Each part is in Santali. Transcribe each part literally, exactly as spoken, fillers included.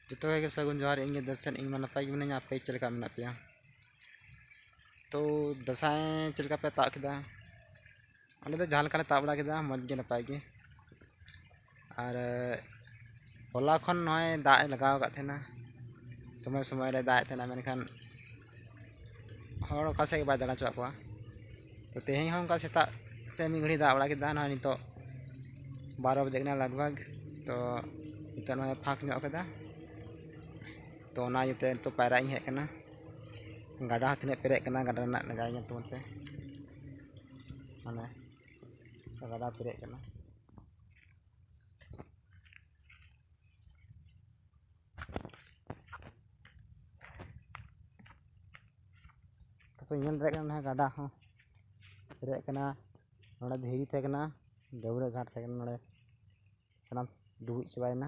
ᱡᱚᱛᱚ ᱜᱮ ᱥᱟᱹᱜᱩᱱ ᱡᱚᱦᱟᱨ᱾ ᱤᱧ ᱜᱮ ᱫᱚᱨᱥᱚᱱ, ᱤᱧ ᱢᱟ ᱱᱟᱯᱟᱭ ᱜᱮ ᱢᱤᱱᱟᱹᱧᱟ, ᱟᱯᱮ ᱪᱮᱫ ᱞᱮᱠᱟ ᱢᱮᱱᱟᱜ ᱯᱮᱭᱟ? ᱛᱚ, ᱫᱟᱸᱥᱟᱭ ᱪᱮᱫ ᱞᱮᱠᱟ ᱯᱮ ᱛᱟᱵ ᱠᱮᱫᱟ? ᱟᱞᱮ ᱫᱚ ᱡᱟᱦᱟᱸ ᱞᱮᱠᱟ ᱞᱮ ᱛᱟᱵ ᱵᱟᱲᱟ ᱠᱮᱫᱟ, ᱢᱚᱡᱽ ᱜᱮ, ᱱᱟᱯᱟᱭ ᱜᱮ᱾ ᱟᱨ ᱦᱚᱞᱟ ᱠᱷᱚᱱ ᱱᱚᱜᱼᱚᱭ ᱫᱟᱜ ᱮ ᱞᱟᱜᱟᱣ ᱟᱠᱟᱫ ᱛᱟᱦᱮᱱᱟ, ᱥᱚᱢᱚᱭ ᱥᱚᱢᱚᱭ ᱨᱮ ᱫᱟᱜ ᱮᱫ ᱛᱟᱦᱮᱱᱟ, ᱢᱮᱱᱠᱷᱟᱱ ᱦᱚᱲ ᱚᱠᱟ ᱥᱮᱫ ᱜᱮ ᱵᱟᱭ ᱫᱟᱬᱟ ᱦᱚᱪᱚᱣᱟᱜ ᱠᱚᱣᱟ᱾ ᱛᱚ, ᱛᱮᱦᱮᱧ ᱦᱚᱸ ᱚᱱᱠᱟ ᱥᱮᱛᱟᱜ ᱥᱮ ᱢᱤᱫ ᱜᱷᱟᱹᱲᱤᱡ ᱫᱟᱜ ᱵᱟᱲᱟ ᱠᱮᱫᱟ, ᱱᱚᱜᱼᱚᱭ ᱱᱤᱛᱚᱜ ᱵᱟᱨᱚ ᱵᱟᱡᱮ ᱠᱟᱱᱟ ᱞᱟᱜᱽ ᱵᱷᱟᱜᱽ᱾ ᱛᱚ, ᱱᱤᱛᱚᱜ ᱱᱚᱜᱼᱚᱭ ᱯᱷᱟᱸᱠ ᱧᱚᱜ ᱠᱮᱫᱟ᱾ ᱛᱚ, ᱚᱱᱟ ᱤᱭᱟᱹᱛᱮ ᱱᱤᱛᱚᱜ ᱯᱟᱭᱨᱟᱜ ᱤᱧ ᱦᱮᱡ ᱟᱠᱟᱱᱟ᱾ ᱜᱟᱰᱟ ᱦᱚᱸ ᱛᱤᱱᱟᱹᱜ ᱯᱮᱨᱮᱡ ᱠᱟᱱᱟ, ᱜᱟᱰᱟ ᱨᱮᱱᱟᱜ ᱱᱟᱜᱟᱨ ᱧᱮᱞ ᱛᱟᱵᱚᱱ ᱯᱮ᱾ ᱢᱟᱱᱮ, ᱜᱟᱰᱟ ᱯᱮᱨᱮᱡ ᱠᱟᱱᱟ᱾ ᱛᱟᱯᱚᱨᱮ ᱧᱮᱞ ᱫᱟᱲᱮᱭᱟᱜ ᱠᱟᱱᱟ, ᱱᱚᱰᱮ ᱜᱟᱰᱟ ᱦᱚᱸ ᱯᱮᱨᱮᱡ ᱠᱟᱱᱟ᱾ ᱱᱚᱰᱮ ᱫᱷᱤᱨᱤ ᱛᱟᱦᱮᱸ ᱠᱟᱱᱟ, ᱰᱟᱹᱵᱽᱨᱟᱹᱜ ᱜᱷᱟᱴ ᱛᱟᱦᱮᱸ ᱠᱟᱱᱟ, ᱱᱚᱰᱮ ᱥᱟᱱᱟᱢ ᱰᱩᱵᱩᱡ ᱪᱟᱵᱟᱭᱮᱱᱟ᱾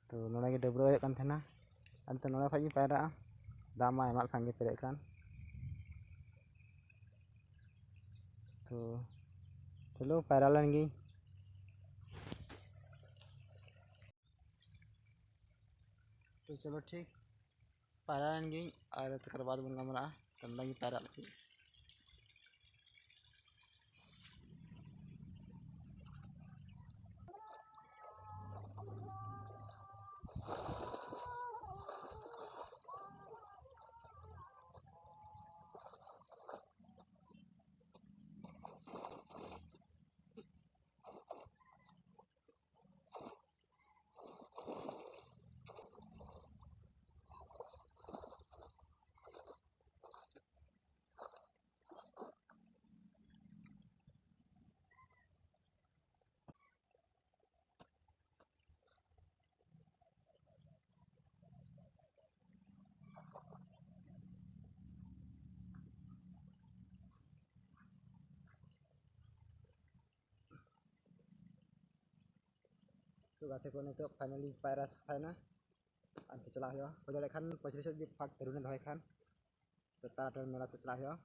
ᱛᱚ, ᱱᱚᱰᱮ ᱜᱮ ᱰᱟᱹᱵᱽᱨᱟᱹ ᱦᱩᱭᱩᱜ ᱠᱟᱱ ᱛᱟᱦᱮᱱᱟ᱾ ᱟᱨ ᱱᱤᱛᱚᱜ ᱱᱚᱰᱮ ᱠᱷᱚᱡ ᱜᱤᱧ ᱯᱟᱭᱨᱟᱜᱼᱟ, ᱫᱟᱜ ᱢᱟ ᱟᱭᱢᱟ ᱥᱟᱸᱜᱮ ᱯᱮᱨᱮᱡ ᱠᱟᱱ᱾ ᱛᱚ, ᱪᱚᱞᱚ, ᱯᱟᱭᱨᱟ ᱞᱮᱱ ᱜᱤᱧ᱾ ᱛᱚ, ᱪᱚᱞᱚ, ᱴᱷᱤᱠ, ᱯᱟᱭᱨᱟ ᱞᱮᱱ ᱜᱤᱧ ᱟᱨ ᱛᱟᱠᱟᱨ ᱵᱟᱫ ᱵᱚᱱ ᱜᱟᱞᱢᱟᱨᱟᱜᱼᱟ᱾ ᱛᱚ, ᱱᱚᱰᱮ ᱜᱤᱧ ᱯᱟᱭᱨᱟᱜ ᱞᱟᱹᱜᱤᱫ᱾ ᱛᱚ ᱜᱟᱛᱮ ᱠᱚ, ᱱᱤᱛᱚᱜ finally ᱯᱟᱭᱨᱟ ᱥᱟᱯᱷᱟᱭᱮᱱᱟ᱾ ᱟᱨ ᱱᱤᱛᱚᱜ ᱪᱟᱞᱟᱜ ᱦᱩᱭᱩᱜᱼᱟ, ᱦᱩᱭ ᱫᱟᱲᱮᱭᱟᱜ ᱠᱷᱟᱱ ᱯᱚᱸᱪᱤᱥ ᱥᱮᱫ ᱡᱩᱫᱤ ᱯᱷᱟᱸᱠ ᱛᱟᱹᱨᱩᱵᱽ ᱮ ᱫᱚᱦᱚᱭ ᱠᱷᱟᱱ, ᱛᱚ ᱛᱟᱨᱟᱴᱚᱞ ᱢᱮᱞᱟ ᱥᱮᱫ ᱪᱟᱞᱟᱜ ᱦᱩᱭᱩᱜᱼᱟ᱾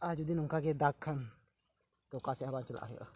ᱟᱨ ᱡᱩᱫᱤ ᱱᱚᱝᱠᱟ ᱜᱮ ᱫᱟᱜᱽ ᱠᱷᱟᱱ, ᱛᱚ ᱚᱠᱟ ᱥᱮᱫ ᱦᱚᱸ ᱵᱟᱝ ᱪᱟᱞᱟᱜ ᱦᱩᱭᱩᱜᱼᱟ᱾